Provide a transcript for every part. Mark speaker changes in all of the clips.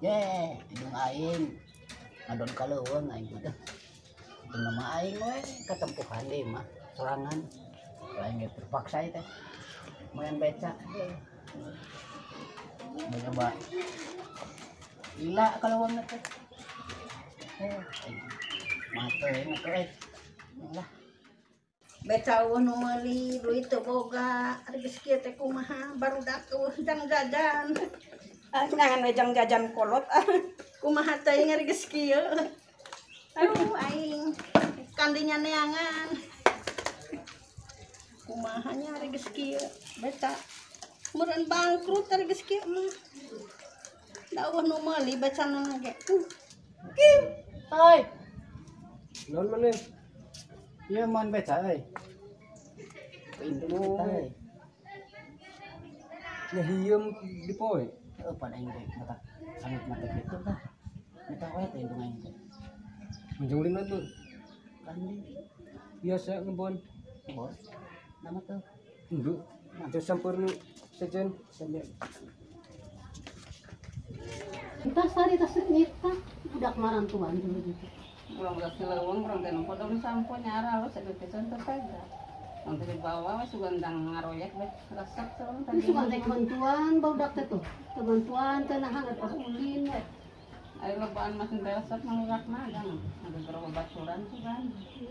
Speaker 1: Ye, hidung aing. Ngadon ka leuweung aing teh. Itu nama aing we katempuhan deui mah sorangan. Aing ge terpaksa ieu teh. Main beca. Mau nyoba. Gila kalau uang teh. Mate mate. Lah.
Speaker 2: Beca eueuh nu meuli duit teu boga, ari geus kieu teh kumaha barudak eueuh jang jajan. Ah ngangan we jang jajan kolot ah. Kumaha teuing ari geus kieu. Aduh aing kandinya neangan. Kumaha nya ari geus kieu beca. Meureun bangkrut ari geus kieu mah. Da eueuh nu meuli becana ge. Kieu.
Speaker 1: Oi.
Speaker 3: Naon maneh?
Speaker 1: Ieu man beca euy. Indung kita euy.
Speaker 3: Nya hieum di poe.
Speaker 1: Heuh pan aing teh mata sangit mata kitu tah. Mita we teh indung aing teh.
Speaker 3: Munjung lima tuh.
Speaker 1: Kandi
Speaker 3: biasa ngebon.
Speaker 1: Bos. Nama tuh.
Speaker 3: Induk. Teu sampurna sejen sampe.
Speaker 4: Entah sari tas nyita budak marantuan dulu gitu.
Speaker 5: Urang geus leuweung urang teh nempo daun sampo nyara lo saeutik teh saja. Nanti dibawa we sugan dang ngaroyek we resep saurang tadi.
Speaker 4: Sugan teh bantuan barudak teh tuh. Bantuan teh nahan pas ulin we.
Speaker 5: Ari lobaan mah teh resep mangurakna gang. Ada berapa baturan sugan.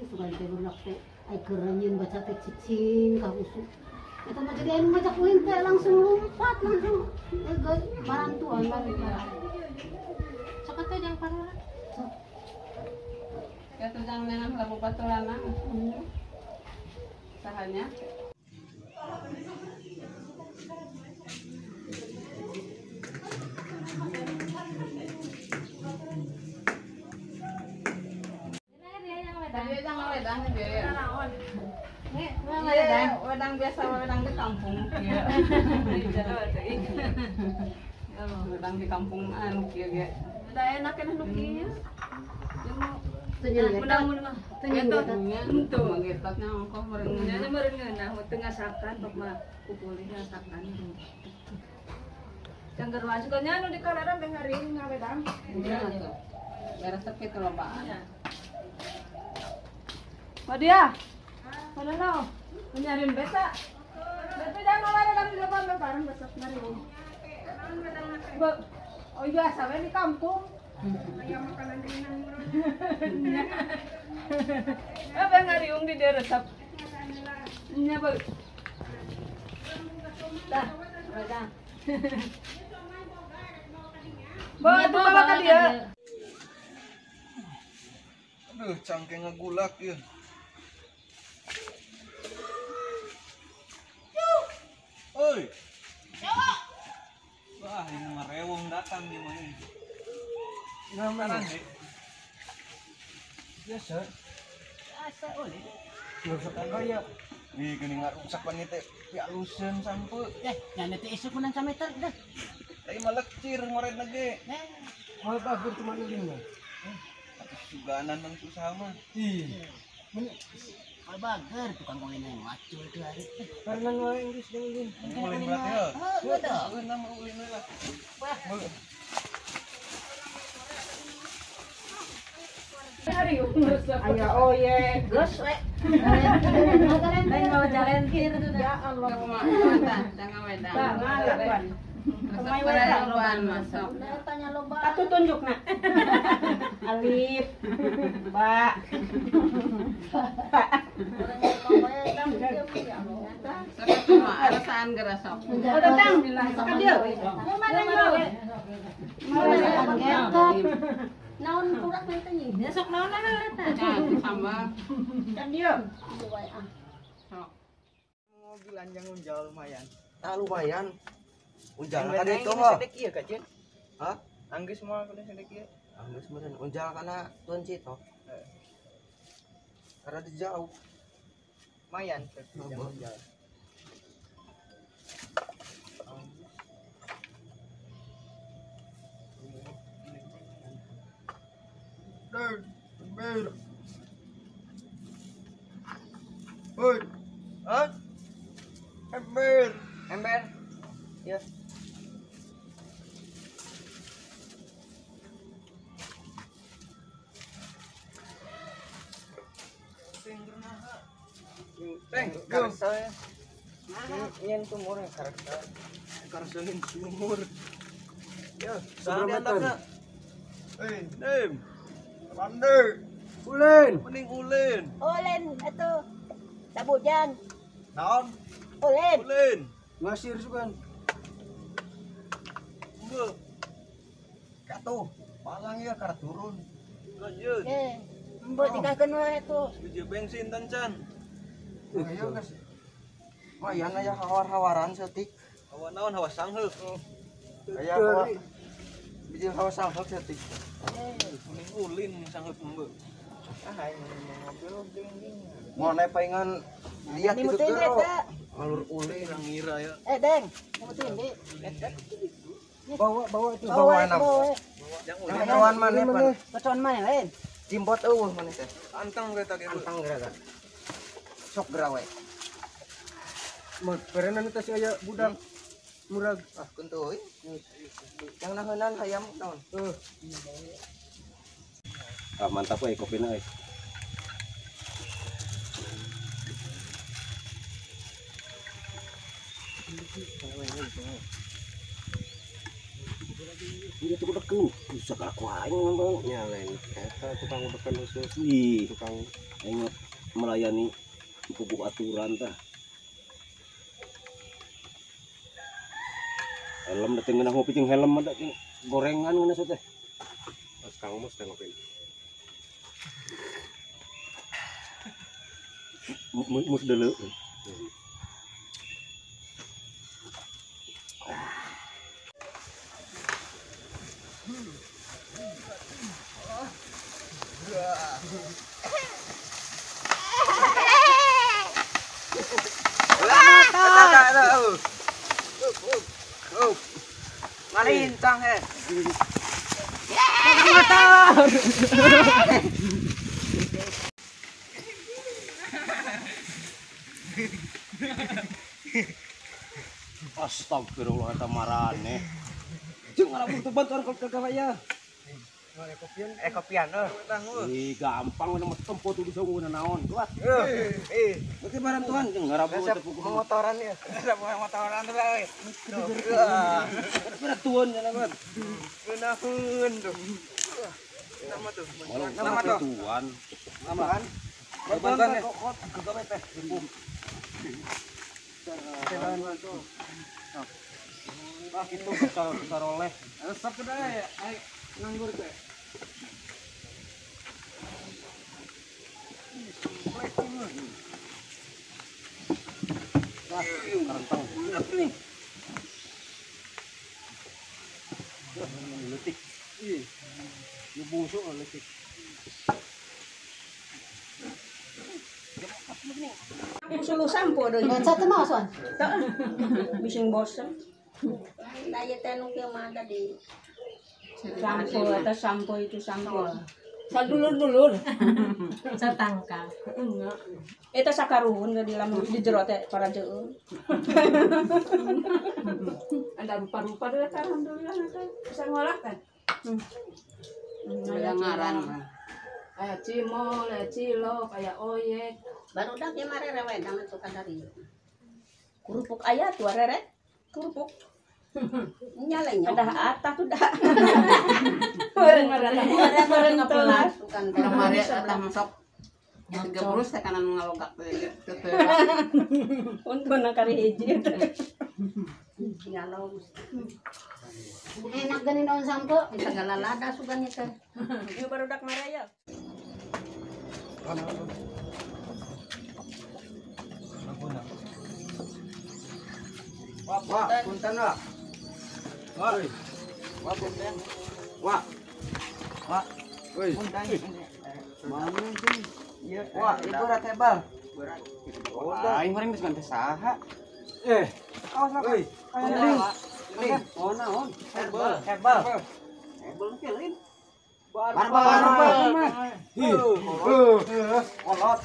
Speaker 4: Sugan teh barudak teh ai keur nyeun baca teh cicing ka usuk. Eta mah jadi anu ngajak ulin teh langsung lompat langsung. Marantuan marantuan.
Speaker 5: Sok teh jang parah. Sok. Ya tujang nengan labu baturan sahanya. Tadi jangan wedang dia. Iya, wedang biasa wedang di kampung. Wedang di kampung anu kieu ge.
Speaker 6: Da enak anu kieu.
Speaker 5: Tentu manggitatnya ongkoh meureun
Speaker 6: nya meureun ngeunah teu ngasakan bab mah kupulih ngasakan. Cangger wae suka nya anu di kalaran teh ngaring ngawedang.
Speaker 5: Beres sepi teh lobaan.
Speaker 6: Madia. Mana no? Nyariin beca. Beca jangan ngawedan di depan bareng besok mari. Oh iya sampe di kampung. Ayam makanan ringan. Apa ngariung di daerah resep? Nya bau. Dah, wedang. Bawa tuh bawa ka dia.
Speaker 7: Aduh, cangkeng ngegulak ya. Oi. Wah, ini mah rewong datang nih mah ini.
Speaker 3: Nama biasa.
Speaker 1: Biasa oleh.
Speaker 3: Rusak kaya.
Speaker 7: Ih, geuning ngarusak banget teh. Pialuseun sampe.
Speaker 1: Eh, nya teh isuk menang sameter dah.
Speaker 7: Teh mah lekcir ngoredna ge.
Speaker 3: Moal bagus cuma ulin mah.
Speaker 7: Atuh suganan mah susah mah.
Speaker 3: Ih.
Speaker 1: Moal bager tukang ulin yang macul tuh hari.
Speaker 3: Karena wae geus jeung ulin.
Speaker 7: Ulin berarti ya.
Speaker 1: Heuh,
Speaker 7: Heuh, nama ulin we lah.
Speaker 1: Wah.
Speaker 2: Aya oye, geus we.
Speaker 4: Lain mau jalan kir
Speaker 2: ya Allah.
Speaker 5: Jangan wedang.
Speaker 2: Kumaha wedang
Speaker 5: lobaan masuk.
Speaker 4: Tanya loba.
Speaker 2: Atuh tunjukna. Alif. Ba.
Speaker 5: Sok cuma alasan geura sok.
Speaker 2: Oh, datang. Ka dieu. Mana yo?
Speaker 4: Mana? Naon kurang teh nya?
Speaker 6: Sok naon lah eta.
Speaker 5: Sambal.
Speaker 2: Kan dieu.
Speaker 5: Sok.
Speaker 8: Mobil anjang unjal lumayan.
Speaker 9: Ah lumayan. Unjal kan itu mah.
Speaker 8: Sedek ieu ka, Cin.
Speaker 9: Hah?
Speaker 8: Anggeus moal kudu sedek ieu.
Speaker 9: Anggeus meureun unjal kana tunci toh. Karena di jauh.
Speaker 8: Lumayan unjal.
Speaker 7: Ember. Oi.
Speaker 8: Hah?
Speaker 7: Ember.
Speaker 8: Ember. Ya. Teng, karsa ya. Nyen sumur ya karsa. Karsa nyen sumur. Ya, seberapa meter? Eh, Nem. Pandai.
Speaker 3: Ulin.
Speaker 8: Mending ulin.
Speaker 2: Ulin itu. Sabujan.
Speaker 8: Naon?
Speaker 2: Ulin.
Speaker 8: Ulin.
Speaker 3: Ngasir sukan.
Speaker 8: Enggak. Katuh, palang ya kar turun. Lanjut.
Speaker 2: Eh, mbok tinggalkeun wae tuh.
Speaker 8: Biji bensin tancan.
Speaker 9: Ayo guys. Mayan aya hawar-hawaran seutik.
Speaker 8: Hawa naon hawa sangheuk.
Speaker 9: Aya hawa. Biji hawa sangheuk seutik.
Speaker 8: Mending ulin sangheuk mbok.
Speaker 9: Ah, aing ngobrol geng-geng. Mau naik paingan lihat gitu tuh. Alur ulin
Speaker 8: ngira ya.
Speaker 2: Eh, Deng, nyebutin di.
Speaker 3: Bawa bawa itu.
Speaker 9: Bawa enam.
Speaker 8: Yang
Speaker 9: Kecoan mana pan?
Speaker 2: Kecoan mana lain?
Speaker 9: Jimbot eueuh mana teh?
Speaker 8: Anteng kita ge.
Speaker 9: Anteng geura. Sok geura we.
Speaker 3: Mau perenan teh si aya budak. Murag.
Speaker 9: Ah, kuntu euy. Yang naheunan hayam naon?
Speaker 3: Heuh.
Speaker 10: Ah, mantap euy kopina euy. Ini tuh udah bisa aku aing ngomong
Speaker 3: nya lain eta tukang udekan khusus.
Speaker 10: Ih,
Speaker 3: tukang
Speaker 10: aing melayani puguh aturan tah. Helm teh ngeunah ngopi jeung helm ada jeung gorengan ngeunah teh.
Speaker 3: Pas Kang Mus teh ngopi.
Speaker 10: Mus deuleu.
Speaker 9: Ngalintang he.
Speaker 3: Motor.
Speaker 10: Astagfirullah eta marane. Jeung ngalamun teu bantuan ka ya.
Speaker 9: Kopian euy.
Speaker 10: Ih, gampang mah tempo tuh bisa nguna naon. Wah.
Speaker 9: Eh,
Speaker 10: berarti barantuan jeung ngarabu teu puguh
Speaker 9: motoran ya. Motoran teh euy.
Speaker 10: Bantuan nya mah.
Speaker 9: Ngeunaheun tuh.
Speaker 8: Nama tuh.
Speaker 10: Nama tuh. Tuan.
Speaker 9: Nama kan?
Speaker 10: Bantuan kokot kegawe teh. Ah gitu karoleh.
Speaker 3: Resep deui ai nganggur teh.
Speaker 10: Wah, karentang. Nih. Letik.
Speaker 3: Ih. Lu bungsu letik.
Speaker 2: Sulu sampo deui.
Speaker 4: Baca teh mah soan.
Speaker 2: Bising bosen. Daya teh nu kieu mah tadi.
Speaker 5: Sampo atau sampo itu sampo.
Speaker 6: Sadulur-dulur. Satangkal.
Speaker 5: Enggak.
Speaker 2: Eta sakaruhun di lamun di jero teh parajeun.
Speaker 6: Ada rupa-rupa deh kan alhamdulillah teh. Bisa ngolah kan?
Speaker 5: Ada ngaran.
Speaker 6: Kayak cimol, kayak cilok, kayak oyek.
Speaker 2: Barudak ge mare rewedang atuh kadari. Kerupuk aya tuh reret. Kerupuk. Nyalenya.
Speaker 5: Ada atah tuh dah.
Speaker 6: Bareng
Speaker 5: ngepelas. Kemarin atah masuk. Tiga burus teh kanan ngalogak teh.
Speaker 2: Untung kari hiji teh. Nyalong.
Speaker 4: Enak geuning daun sampo.
Speaker 2: Segala lada sugan teh. Ieu barudak maraya.
Speaker 9: Wah, punten wah. Wah. Wah, punten. Wah. Wah.
Speaker 3: Woi.
Speaker 9: Punten.
Speaker 3: Mana sih?
Speaker 9: Iya, wah, itu berat tebal. Berat.
Speaker 10: Aing goreng geus ganti saha.
Speaker 3: Eh,
Speaker 9: Awas lah.
Speaker 3: Woi.
Speaker 9: Ling.
Speaker 10: Oh, naon?
Speaker 9: Hebel, hebel.
Speaker 10: Hebel teh lain.
Speaker 9: Barbel. Barbel.
Speaker 3: Ih.
Speaker 9: Kolot.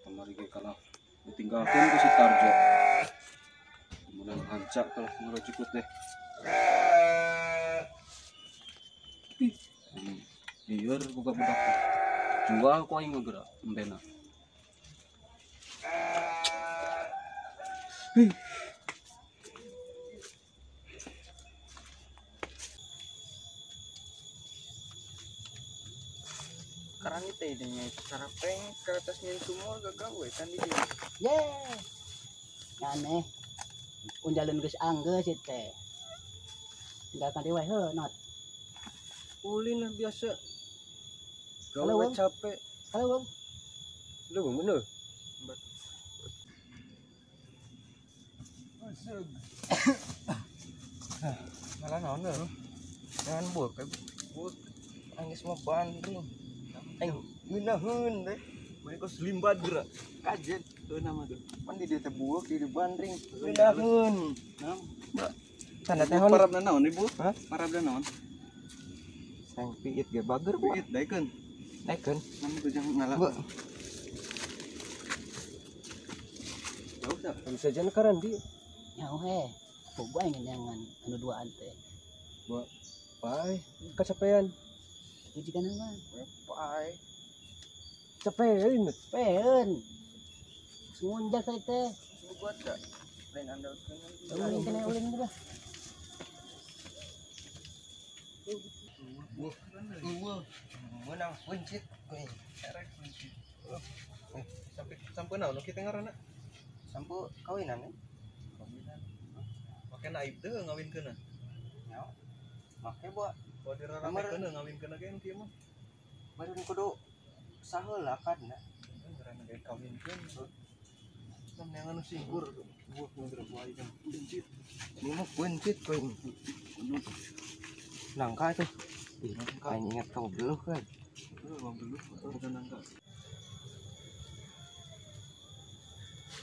Speaker 10: Kamari ge kalah ditinggalkeun ku si Tarjo. Menang hancak kalau ngarajukut deh. Lieur boga budak teh. Jual ku aing geura embena.
Speaker 7: Karang itu idenya sarapeng kertas nyen sumur gagal we kan di dieu.
Speaker 1: Ye. Aneh. Unjalun geus anggeus ieu teh. Tinggalkan deui we heuh not.
Speaker 3: Ulin lah biasa. Gawe capek.
Speaker 1: Halo, Bang.
Speaker 3: Lu bener.
Speaker 7: Malah naon lho. Jangan buat kayak buat angis mah bandring. Aing ngeunaheun teh.
Speaker 8: Mane kos limbat geura.
Speaker 7: Kajen.
Speaker 8: Heuh nama tuh.
Speaker 7: Pan di dieu teh bueuk di dieu bandring.
Speaker 3: Ngeunaheun.
Speaker 8: Naon?
Speaker 7: Tanda teh
Speaker 8: parabna naon ibu?
Speaker 7: Hah?
Speaker 8: Parabna naon?
Speaker 7: Sang piit ge bager
Speaker 8: buat. Piit daekeun.
Speaker 7: Daekeun.
Speaker 8: Nama tuh jangan ngalah. Jauh tak?
Speaker 3: Bisa jalan karan di.
Speaker 1: Nyaho he. Boga aing nyangan anu duaan teh.
Speaker 3: Buat pae kacapean.
Speaker 1: Itu jika nama.
Speaker 7: Pae.
Speaker 3: Capean.
Speaker 1: Capean. Ngunjak teh teh.
Speaker 7: Buat gak? Lain andal kena.
Speaker 1: Ulin kena ulin udah.
Speaker 7: Wah, menang buncit.
Speaker 8: Erek buncit. Sampai sampai naon kita ngaranna?
Speaker 7: Sampai kawinan eh.
Speaker 8: Kawinan. Make aib teu ngawinkeunna.
Speaker 7: Nya. Make buat
Speaker 8: oh diraramekeun ngawinkeunna ge kieu mah.
Speaker 7: Baru kudu saheula kan na.
Speaker 8: Ngaranna ge kawinkeun. Kan yang anu singkur buat ngobrol wae kan buncit.
Speaker 7: Ini mah buncit koin. Nangka tuh. Aing ingat kau beluh kan.
Speaker 8: Heeh, beluh bukan nangka.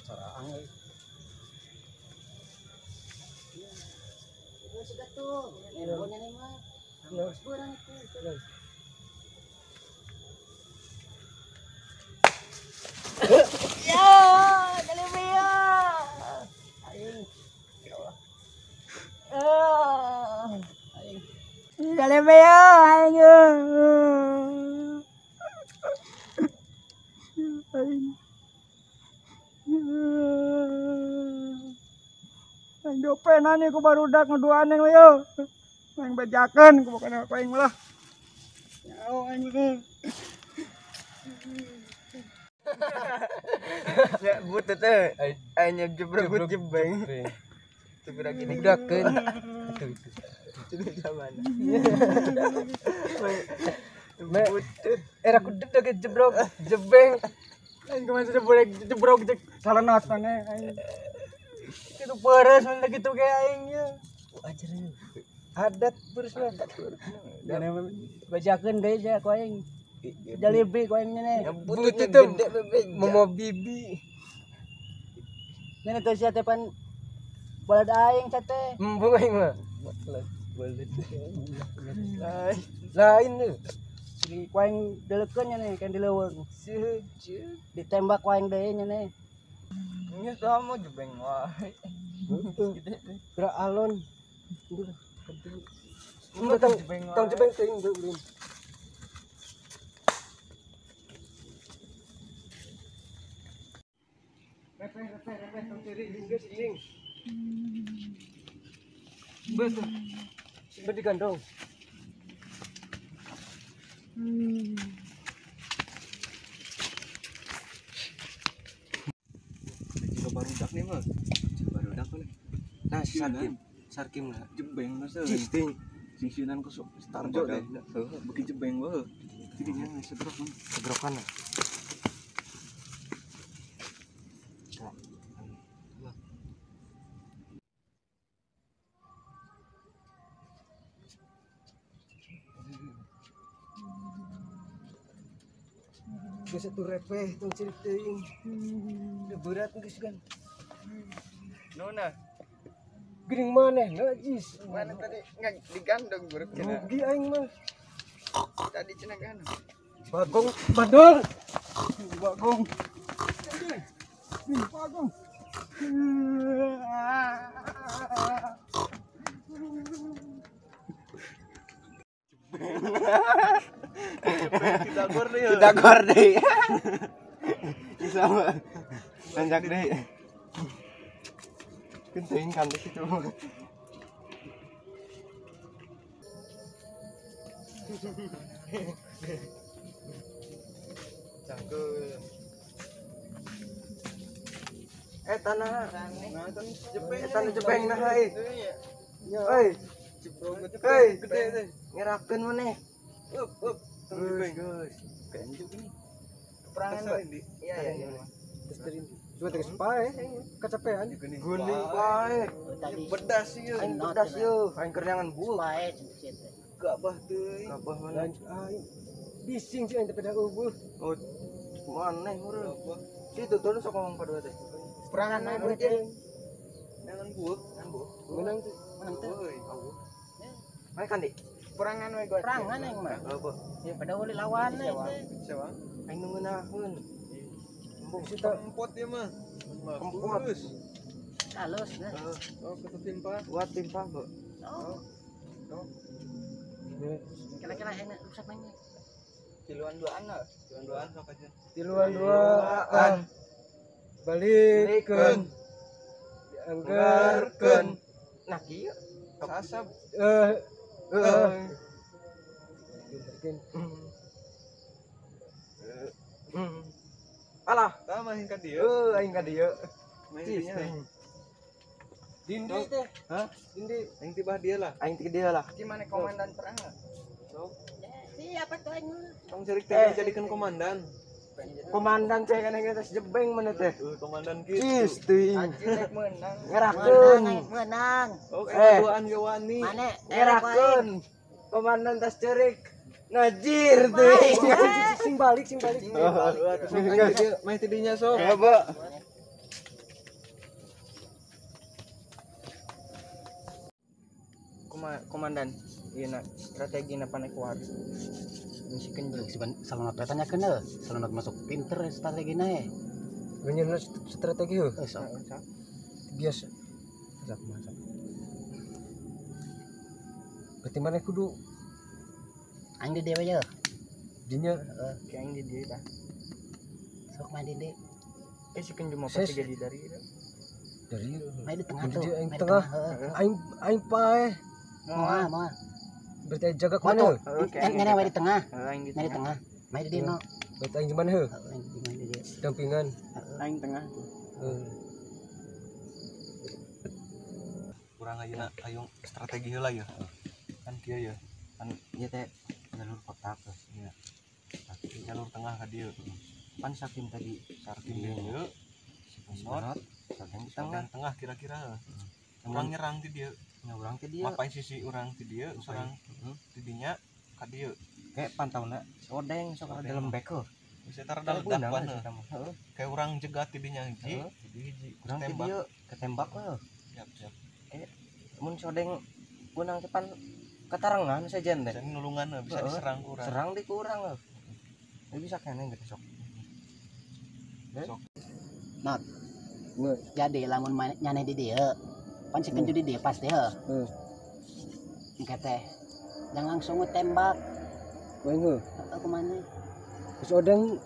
Speaker 1: Soraang euy. Geus gatuh. Handphonenya nih mah. Geus beurang itu. Ya, Jalibia. Aing. Ya Allah. Aing.
Speaker 6: Jalibia aing. Aing. Aing dopenan ku barudak ngeduaan aing yo. Aing bejakeun ku bukan aku aing lah. Nyaho aing mah.
Speaker 7: Ya butut teh. Aing jebrok jebeng. Tapi lagi budakeun. Itu zaman.
Speaker 3: Butut. Era ku dedeg jebrok jebeng. Aing kumaha jebrok jebrok salah nasane aing. Itu peres mana gitu ge aing nya.
Speaker 7: Ajar.
Speaker 3: Adat peres lah.
Speaker 1: Bajakeun deui sia ku aing. Jalebi ku aing nya.
Speaker 7: Butut itu
Speaker 3: momo bibi.
Speaker 1: Nene teh sia teh pan balad aing sia teh.
Speaker 3: Embung aing mah. Lain tuh.
Speaker 1: Di ku aing deulekeun nya nih kan di leuweung. Ditembak ku aing deui nya nih.
Speaker 7: Nya sama jebeng wae.
Speaker 3: Gerak alon. Tong tong jebeng teuing ulin. Repeh repeh repeh tong ciri geus iing. Betul. Sing digandong.
Speaker 8: Jika barudak nih mah. Jika barudak boleh.
Speaker 7: Nah, sarkim. Sarkim lah.
Speaker 8: Jebeng lah seuh.
Speaker 3: Cisting.
Speaker 8: Singsieunan ku Tarjo deh. Heuh, beuki jebeng bae. Jadinya segrok mah.
Speaker 7: Segrokan lah.
Speaker 3: Geus atuh repeh tong ciri teuing. Udah berat geus kan.
Speaker 7: Nona.
Speaker 3: Geuning maneh najis.
Speaker 7: Mana tadi nggak digandong buruk cenah.
Speaker 3: Rugi aing mah.
Speaker 7: Tadi cenah gandong.
Speaker 3: Bagong bandul. Bagong. Bagong.
Speaker 8: Dagor deui.
Speaker 7: Dagor deui. Sama. Nanjak deui. Kenting kan di situ.
Speaker 8: Cangkeul.
Speaker 7: Tanah.
Speaker 8: Nah, tan jepeng.
Speaker 7: Tanah jepeng nah euy. Euy. Euy,
Speaker 8: gede teh.
Speaker 7: Ngerakeun maneh.
Speaker 8: Up, up. Jepeng.
Speaker 7: Geus. Kenjuk ini.
Speaker 8: Peperangan, Pak.
Speaker 7: Iya, iya.
Speaker 3: Terus dari cuma terus pae, kecapean.
Speaker 7: Guning pae.
Speaker 8: Pedas ieu.
Speaker 7: Aing pedas ieu, aing keur neangan buuk.
Speaker 1: Pae cenah teh.
Speaker 8: Gabah teuing.
Speaker 7: Gabah mana?
Speaker 3: Bising sih aing teh pedah eueuh.
Speaker 7: Oh, maneh meureun. Situ tuh sok ngomong padua teh.
Speaker 1: Perangan nae teh.
Speaker 8: Neangan buuk,
Speaker 7: buuk.
Speaker 3: Menang teh.
Speaker 1: Menang teh.
Speaker 7: Euy, Mae kan, Dik?
Speaker 6: Perangan we gua.
Speaker 1: Perangan aing mah.
Speaker 7: Apa?
Speaker 1: Ya pada uli lawan teh.
Speaker 7: Aing nu ngeunaheun.
Speaker 8: Empot ya mah.
Speaker 7: Empot.
Speaker 1: Halus nah.
Speaker 8: Oh, ketimpa.
Speaker 7: Buat timpa, Bu.
Speaker 1: Oh. Kira-kira enak rusak mainnya.
Speaker 6: Tiluan duaan lah.
Speaker 8: Tiluan duaan sok aja.
Speaker 3: Tiluan duaan. Balikeun. Dianggarkeun.
Speaker 7: Nah, kieu.
Speaker 8: Sasab.
Speaker 7: Alah,
Speaker 8: tah main ka dieu.
Speaker 7: Aing ka dieu.
Speaker 8: Main
Speaker 3: Dindi teh.
Speaker 8: Hah?
Speaker 3: Dindi.
Speaker 8: Aing tibah dia lah.
Speaker 7: Aing ti dia lah.
Speaker 6: Gimana komandan perang lah?
Speaker 8: Sok.
Speaker 1: Siapa tuh aing?
Speaker 8: Tong cerik teh dijadikeun komandan.
Speaker 7: Komandan teh kan geus jebeng mana teh.
Speaker 8: Komandan kitu.
Speaker 7: Ih, teuing.
Speaker 6: Anjing rek meunang.
Speaker 7: Ngerakeun.
Speaker 1: Meunang.
Speaker 8: Oh, duaan ge wani.
Speaker 1: Mane
Speaker 7: ngerakeun. Komandan tas cerik. Ngajir teuing.
Speaker 3: Sing balik, sing balik.
Speaker 8: Meh ti dinya sok.
Speaker 7: Ya, Bu.
Speaker 6: Komandan, ieu na strategi na panek war. Misikeun
Speaker 1: salonot tanyakeun heuh, salonot masuk pinter strategina ye.
Speaker 3: Bener strategi heuh. Biasa.
Speaker 1: Sok masuk.
Speaker 3: Berarti mana kudu
Speaker 1: aing di dieu we.
Speaker 3: Dinya
Speaker 1: heeh,
Speaker 6: ki aing di dieu tah.
Speaker 1: Sok main di dieu.
Speaker 6: Sikeun cuma pasti jadi dari
Speaker 3: dari
Speaker 1: main di tengah tuh.
Speaker 3: Aing tengah. Aing aing pae.
Speaker 1: Moal, moal.
Speaker 3: Berarti aing jaga kemana?
Speaker 1: Ngene we di tengah.
Speaker 6: Aing di
Speaker 1: tengah. Di tengah. Main di dieu.
Speaker 3: Berarti aing di mana heuh?
Speaker 1: Aing di dieu.
Speaker 3: Dampingan.
Speaker 6: Aing tengah tuh.
Speaker 8: Kurang ayeuna hayung strategi heula ya. Kan kieu ya.
Speaker 7: Kan ieu teh jalur kotak ya.
Speaker 8: Jalur tengah ka dieu.
Speaker 7: Pan sakim tadi
Speaker 8: sarkim di dieu.
Speaker 7: Not, di
Speaker 8: tengah tengah kira-kira. Urang nyerang ti dieu.
Speaker 7: Nya urang ti dieu.
Speaker 8: Mapai sisi urang ti dieu, urang ti dinya ka dieu.
Speaker 7: Kayak pantauna odeng sok ada lembek heuh.
Speaker 8: Bisa rada ledak pan heuh. Kayak urang jegat ti dinya hiji, hiji.
Speaker 7: Urang ti dieu ketembak heuh.
Speaker 8: Siap, siap.
Speaker 7: Mun sodeng kunang teh pan katarengan sejen teh.
Speaker 8: Bisa nulungan bisa diserang ku urang.
Speaker 7: Serang di ku urang heuh. Bisa keneh geus sok.
Speaker 8: Sok.
Speaker 1: Not. Jadi lamun nyane di dieu, pan si kenju di dieu pasti heuh. Engke teh jangan langsung tembak.
Speaker 3: Wae heuh.
Speaker 1: Heeh kumaha?
Speaker 3: Geus odeng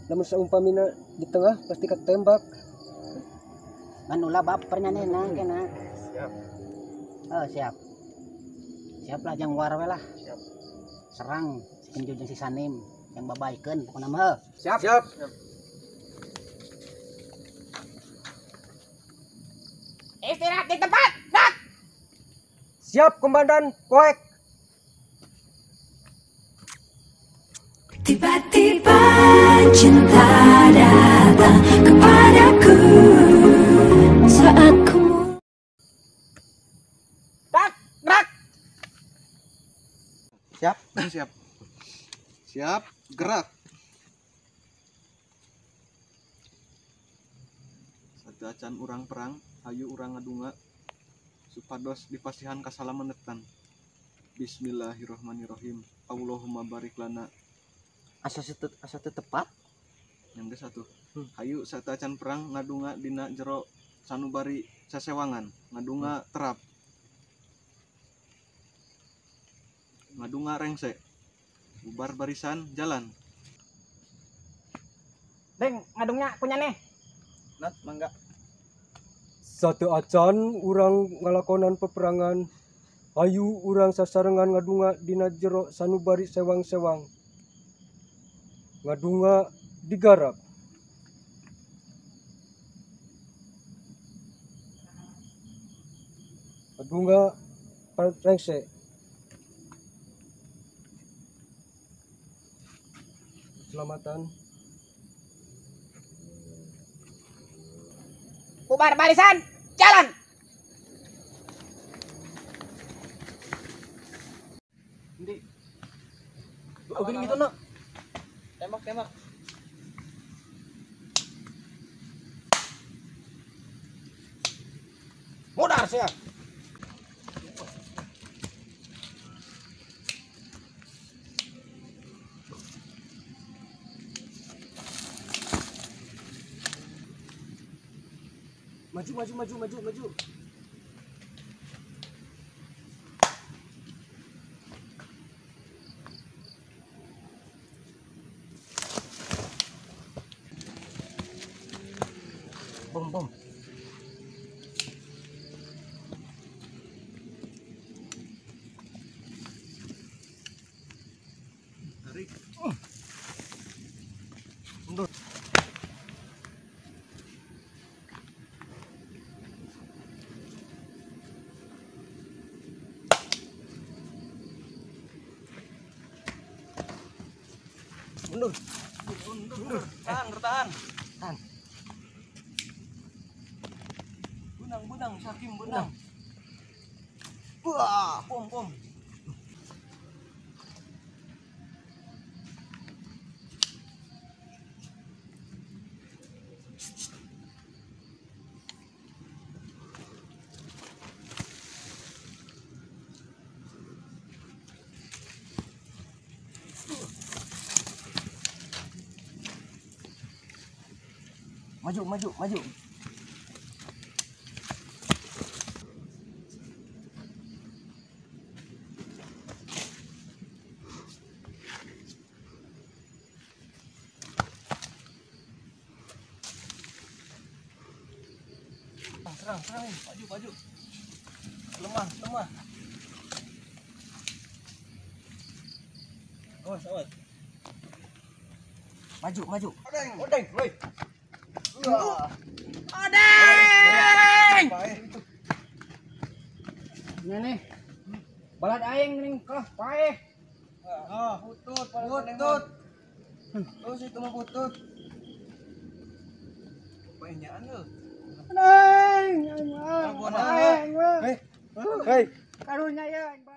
Speaker 3: lamun saumpamina di tengah pasti ketembak.
Speaker 1: Ngan ulah baper nyanehna kena.
Speaker 7: Siap.
Speaker 1: Oh, siap. Siap lah jang war we lah.
Speaker 7: Siap.
Speaker 1: Serang si kenju jeung si Sanim yang babaikeun pokona mah heuh.
Speaker 3: Siap. Siap.
Speaker 5: Istirahat di tempat. Nak.
Speaker 3: Siap komandan Koek.
Speaker 11: Tiba-tiba cinta datang kepadaku saat ku
Speaker 5: tak rak.
Speaker 7: Siap,
Speaker 8: siap. Siap, gerak. Satu acan urang perang, hayu urang ngadunga supados dipasihan kasalamenetan. Bismillahirrahmanirrahim. Allahumma barik lana.
Speaker 7: Asa asa tepat.
Speaker 8: Yang ke satu. Hayu satu acan perang ngadunga dina jero sanubari sasewangan, ngadunga terap. Ngadunga rengse. Bubar barisan, jalan.
Speaker 3: Deng, ngadungnya punya nih.
Speaker 8: Nat, mangga.
Speaker 12: Satu acan urang ngalakonan peperangan. Hayu urang sasarengan ngadunga dina jero sanubari sewang-sewang. Ngadunga digarap. Ngadunga rengse. Selamatan.
Speaker 3: Bubar barisan, jalan.
Speaker 7: Ndi. Oh, gini gitu, nak. Tembak, tembak.
Speaker 1: Modar sia.
Speaker 12: Maju, maju, maju, maju, maju.
Speaker 7: Bom, bom.
Speaker 8: Tarik.
Speaker 7: Mundur. Mundur.
Speaker 8: Mundur, mundur. Tahan, bertahan.
Speaker 7: Tahan.
Speaker 8: Benang, benang, sakim benang. Wah, bom, bom.
Speaker 7: Maju, maju, maju.
Speaker 8: Serang, serang, maju, maju. Lemah, lemah. Awas, awas.
Speaker 7: Maju, maju.
Speaker 8: Odeng, odeng, woi.
Speaker 3: Odeng.
Speaker 1: Ini nih. Balad aing ning kalah paeh.
Speaker 8: Ah, putut, putut. Terus itu mah putut. Paehnyaan lu.
Speaker 6: Neng, aing mah. Aing mah.
Speaker 12: Hei.
Speaker 6: Karunya ya aing.